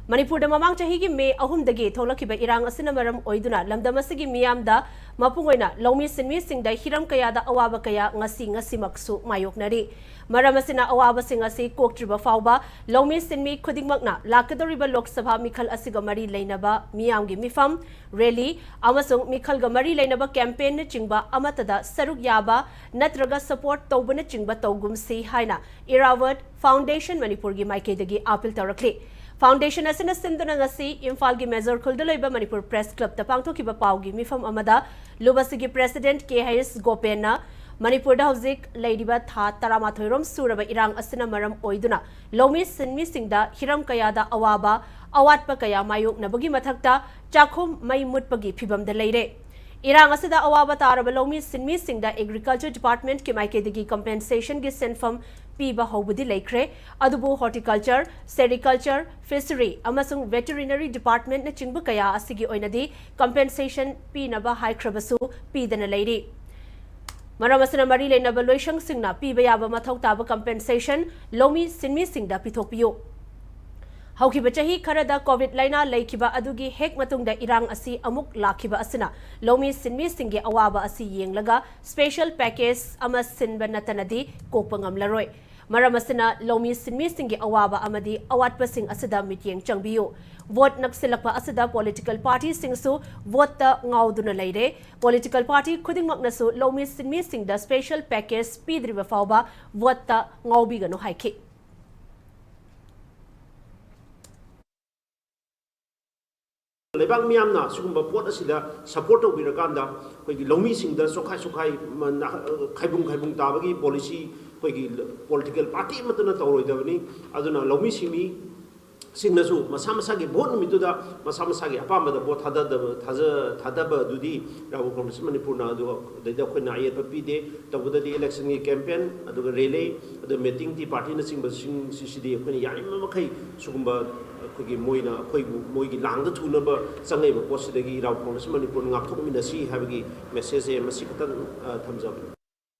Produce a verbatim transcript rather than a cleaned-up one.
ꯃꯅꯤꯄꯨꯔꯗ ꯃꯃꯥꯡ ꯆꯍꯤꯒꯤ ꯃꯦ ꯑꯍꯨꯝꯗꯒꯤ ꯊꯣꯛꯂꯛꯈꯤꯕ ꯏꯔꯥꯡ ꯑꯁꯤꯅ ꯃꯔꯝ ꯑꯣꯏꯗꯨꯅ ꯂꯝꯗꯝ ꯑꯁꯤꯒꯤ ꯃꯤꯌꯥꯝꯗ, ꯃꯄꯨꯡ ꯑꯣꯏꯅ ꯂꯧꯃꯤ ꯁꯤꯟꯃꯤꯁꯤꯡꯗ ꯍꯤꯔꯝ ꯀꯌꯥꯗ ꯑꯋꯥꯕ ꯀꯌꯥ ꯉꯁꯤ, ꯉꯁꯤꯃꯛꯁꯨ ꯃꯥꯌꯣꯛꯅꯔꯤ꯫ ꯃꯔꯝ ꯑꯁꯤꯅ, ꯑꯋꯥꯕꯁꯤꯡ ꯑꯁꯤ ꯀꯣꯛꯇ꯭ꯔꯤꯕ ꯐꯥꯎꯕ ꯂꯧꯃꯤ ꯁꯤꯟꯃꯤ ꯈꯨꯗꯤꯡꯃꯛꯅ ꯂꯥꯛꯀꯗꯧꯔꯤꯕ ꯂꯣꯛ ꯁꯚꯥ ꯃꯤꯈꯜ ꯑꯁꯤꯒ ꯃꯔꯤ ꯂꯩꯅꯕ ꯃꯤꯌꯥꯝꯒꯤ ꯃꯤꯐꯝ, ꯔꯦꯂꯤ ꯑꯃꯁꯨꯡ ꯃꯤꯈꯜꯒ ꯃꯔꯤ ꯂꯩꯅꯕ ꯀꯦꯝꯄꯦꯟꯅꯆꯤꯡꯕ ꯑꯃꯠꯇꯗ ꯁꯔꯨꯛ ꯌꯥꯕ ꯅꯠꯇ꯭ꯔꯒ ꯁꯄꯣꯔꯠ ꯇꯧꯕꯅꯆꯤꯡꯕ ꯇꯧꯒꯨꯝꯁꯤ ꯍꯥꯏꯅ ꯏꯔꯥꯋꯠ ꯐꯥꯎꯟꯗꯦꯁꯟ ꯃꯅꯤꯄꯨꯔꯒꯤ ꯃꯥꯏꯀꯩꯗꯒꯤ ꯑꯥꯄꯤꯜ ꯇꯧꯔꯛꯂꯤ꯫ ꯐꯥꯎꯟꯗꯦꯁꯟ ꯑꯁꯤꯅ ꯁꯤꯟꯗꯨꯅ ꯉꯁꯤ ꯏꯝꯐꯥꯜꯒꯤ ꯃꯦꯖꯣꯔ ꯈꯨꯜꯗ ꯂꯩꯕ ꯃꯅꯤꯄꯨꯔ ꯄ꯭ꯔꯦꯁ ꯀ꯭ꯂꯕꯇ ꯄꯥꯡꯊꯣꯛꯈꯤꯕ ꯄꯥꯎꯒꯤ ꯃꯤꯐꯝ ꯑꯃꯗ ꯂꯨꯕꯁꯤꯒꯤ ꯄ꯭ꯔꯦꯁꯤꯗꯦꯟꯠ ꯀꯦ ꯍꯩꯁ ꯒꯣꯄꯦꯟꯅ ꯃꯅꯤꯄꯨꯔꯗ ꯍꯧꯖꯤꯛ ꯂꯩꯔꯤꯕ ꯊꯥ ꯇꯔꯥꯃꯥꯊꯣꯏ ꯔꯣꯝ ꯁꯨꯔꯕ ꯏꯔꯥꯡ ꯑꯁꯤꯅ ꯃꯔꯝ ꯑꯣꯏꯗꯨꯅ ꯂꯧꯃꯤ ꯁꯤꯟꯃꯤꯁꯤꯡꯗ ꯍꯤꯔꯝ ꯀꯌꯥꯗ ꯑꯋꯥꯕ, ꯑꯋꯥꯠꯄ ꯀꯌꯥ ꯃꯥꯌꯣꯛꯅꯕꯒꯤ ꯃꯊꯛꯇ ꯆꯥꯛꯈꯨꯝ ꯃꯩ ꯃꯨꯠꯄꯒꯤ ꯐꯤꯚꯝꯗ ꯂꯩꯔꯦ꯫ ꯏꯔꯥꯡ ꯑꯁꯤꯗ ꯑꯋꯥꯕ ꯇꯥꯔꯕ ꯂꯧꯃꯤ ꯁꯤꯟꯃꯤꯁꯤꯡꯗ ꯑꯦꯒ꯭ꯔꯤꯀꯜꯆꯔ ꯗꯤꯄꯥꯔꯠꯃꯦꯟꯠꯀꯤ ꯃꯥꯏꯀꯩꯗꯒꯤ ꯀꯝꯄꯦꯟꯁꯦꯁꯟꯒꯤ ꯁꯦꯟꯐꯝ ꯄꯤꯕ ꯍꯧꯕꯗꯤ ꯂꯩꯈ꯭ꯔꯦ, ꯑꯗꯨꯕꯨ ꯍꯣꯔꯇꯤꯀꯜꯆꯔ, ꯁꯦꯔꯤꯀꯜꯆꯔ, ꯐꯤꯁꯔꯤ ꯑꯃꯁꯨꯡ ꯚꯦꯇꯦꯔꯤꯅꯔꯤ ꯗꯤꯄꯥꯔꯠꯃꯦꯟꯠꯅꯆꯤꯡꯕ ꯀꯌꯥ ꯑꯁꯤꯒꯤ ꯑꯣꯏꯅꯗꯤ ꯀꯝꯄꯦꯟꯁꯦꯁꯟ ꯄꯤꯅꯕ ꯍꯥꯏꯈ꯭ꯔꯕꯁꯨ ꯄꯤꯗꯅ ꯂꯩꯔꯤ꯫ ꯃꯔꯝ ꯑꯁꯤꯅ ꯃꯔꯤ ꯂꯩꯅꯕ ꯂꯣꯏꯁꯪꯁꯤꯡꯅ ꯄꯤꯕ ꯌꯥꯕ ꯃꯊꯧ ꯇꯥꯕ ꯀꯝꯄꯦꯟꯁꯦꯁꯟ ꯂꯧꯃꯤ ꯁꯤꯟꯃꯤꯁꯤꯡꯗ ꯄꯤꯊꯣꯛꯄꯤꯌꯨ꯫ ꯍꯧꯈꯤꯕ ꯆꯍꯤ ꯈꯔꯗ ꯀꯣꯚꯤꯗ ꯂꯥꯏꯅꯥ ꯂꯩꯈꯤꯕ ꯑꯗꯨꯒꯤ ꯍꯦꯛ ꯃꯇꯨꯡꯗ ꯏꯔꯥꯡ ꯑꯁꯤ ꯑꯃꯨꯛ ꯂꯥꯛꯈꯤꯕ ꯑꯁꯤꯅ ꯂꯧꯃꯤ ꯁꯤꯟꯃꯤꯁꯤꯡꯒꯤ ꯑꯋꯥꯕ ꯑꯁꯤ ꯌꯦꯡꯂꯒ ꯁ꯭ꯄꯦꯁꯦꯜ ꯄꯦꯀꯦꯖ ꯑꯃ ꯁꯤꯟꯕ ꯅꯠꯇꯅꯗꯤ ꯀꯣꯛꯄ ꯉꯝꯂꯔꯣꯏ꯫ ꯃꯔꯝ ꯑꯁꯤꯅ ꯂꯧꯃꯤ ꯁꯤꯟꯃꯤꯁꯤꯡꯒꯤ ꯑꯋꯥꯕ ꯑꯃꯗꯤ ꯑꯋꯥꯠꯄꯁꯤꯡ ꯑꯁꯤꯗ ꯃꯤꯠꯌꯦꯡ ꯆꯪꯕꯤꯌꯨ꯫ ꯚꯣꯠ ꯅꯛꯁꯤꯜꯂꯛꯄ ꯑꯁꯤꯗ ꯄꯣꯂꯤꯇꯤꯀꯦꯜ ꯄꯥꯔꯇꯤꯁꯤꯡꯁꯨ ꯚꯣꯠꯇ ꯉꯥꯎꯗꯨꯅ ꯂꯩꯔꯦ꯫ ꯄꯣꯂꯤꯇꯤꯀꯦꯜ ꯄꯥꯔꯇꯤ ꯈꯨꯗꯤꯡꯃꯛꯅꯁꯨ ꯂꯧꯃꯤ ꯁꯤꯟꯃꯤꯁꯤꯡꯗ ꯁ꯭ꯄꯦꯁꯦꯜ ꯄꯦꯀꯦꯖ ꯄꯤꯗ꯭ꯔꯤꯕ ꯐꯥꯎꯕ ꯚꯣꯠꯇ ꯉꯥꯎꯕꯤꯒꯅꯨ ꯍꯥꯏꯈꯤ꯫ ꯂꯩꯕꯥꯛ ꯃꯤꯌꯥꯝꯅ ꯁꯤꯒꯨꯝꯕ ꯄꯣꯠ ꯑꯁꯤꯗ ꯁꯄꯣꯔꯠ ꯇꯧꯕꯤꯔꯀꯥꯟꯗ ꯑꯩꯈꯣꯏꯒꯤ ꯂꯧꯃꯤꯁꯤꯡꯗ ꯆꯣꯛꯈꯥꯏ ꯆꯣꯛꯈꯥꯏ, ꯃ-, ꯅ-, ꯈꯥꯏꯕꯨꯡ ꯈꯥꯏꯕꯨꯡ ꯇꯥꯕꯒꯤ ꯄꯣꯂꯤꯁꯤ ꯑꯩꯈꯣꯏꯒꯤ ꯄꯣꯂꯤꯇꯤꯀꯦꯜ ꯄꯥꯔꯇꯤ ꯑꯃꯠꯇꯅ ꯇꯧꯔꯣꯏꯗꯕꯅꯤ꯫ ꯑꯗꯨꯅ ꯂꯧꯃꯤ ꯁꯤꯟꯃꯤ ꯁꯤꯡꯅꯁꯨ ꯃꯁꯥ ꯃꯁꯥꯒꯤ ꯚꯣꯠ ꯅꯨꯃꯤꯠꯇꯨꯗ ꯃꯁꯥ ꯃꯁꯥꯒꯤ ꯑꯄꯥꯝꯕꯗ ꯚꯣꯠ ꯊꯥꯗꯗꯕ, ꯊꯥꯖ-, ꯊꯥꯗꯕ ꯑꯗꯨꯗꯤ ꯔꯥꯍꯨꯜ ꯀꯣꯡꯒ꯭ꯔꯦꯁ ꯃꯅꯤꯄꯨꯔꯅ ꯑꯗꯨ, ꯑꯗꯩꯗ ꯑꯩꯈꯣꯏꯅ ꯑꯌꯦꯠꯄ ꯄꯤꯗꯦ꯫ ꯇꯧꯕꯗꯗꯤ ꯏꯂꯦꯛꯁꯟꯒꯤ ꯀꯦꯝꯄꯦꯟ, ꯑꯗꯨꯒ ꯔꯦꯂꯤ, ꯑꯗꯨꯒ ꯃꯤꯇꯤꯡ, ꯇꯤ ꯄꯥꯔꯇꯤꯅꯆꯤꯡꯕꯁꯤꯡꯁꯤꯗꯤ ꯑꯩꯈꯣꯏꯅ ꯌꯥꯔꯤꯕ ꯃꯈꯩ ꯁꯤꯒꯨꯝꯕ ꯑꯩꯈꯣꯏꯒꯤ ꯃꯣꯏꯅ ꯑꯩꯈꯣꯏꯕꯨ ꯃꯣꯏꯒꯤ ꯂꯥꯡꯗ ꯊꯨꯅꯕ ꯆꯪꯉꯛꯏꯕ ꯄꯣꯠꯁꯤꯗꯒꯤ ꯔꯥꯍꯨꯜ ꯀꯣꯡꯒ꯭ꯔꯦꯁ ꯃꯅꯤꯄꯨꯔ ꯉꯥꯛꯊꯣꯛꯃꯤꯟꯅꯁꯤ ꯍꯥꯏꯕꯒꯤ ꯃꯦꯁꯦꯖꯁꯦ ꯃꯁꯤ ꯈꯛꯇꯪ, ꯑ, ꯊꯝꯖꯕꯅꯤ꯫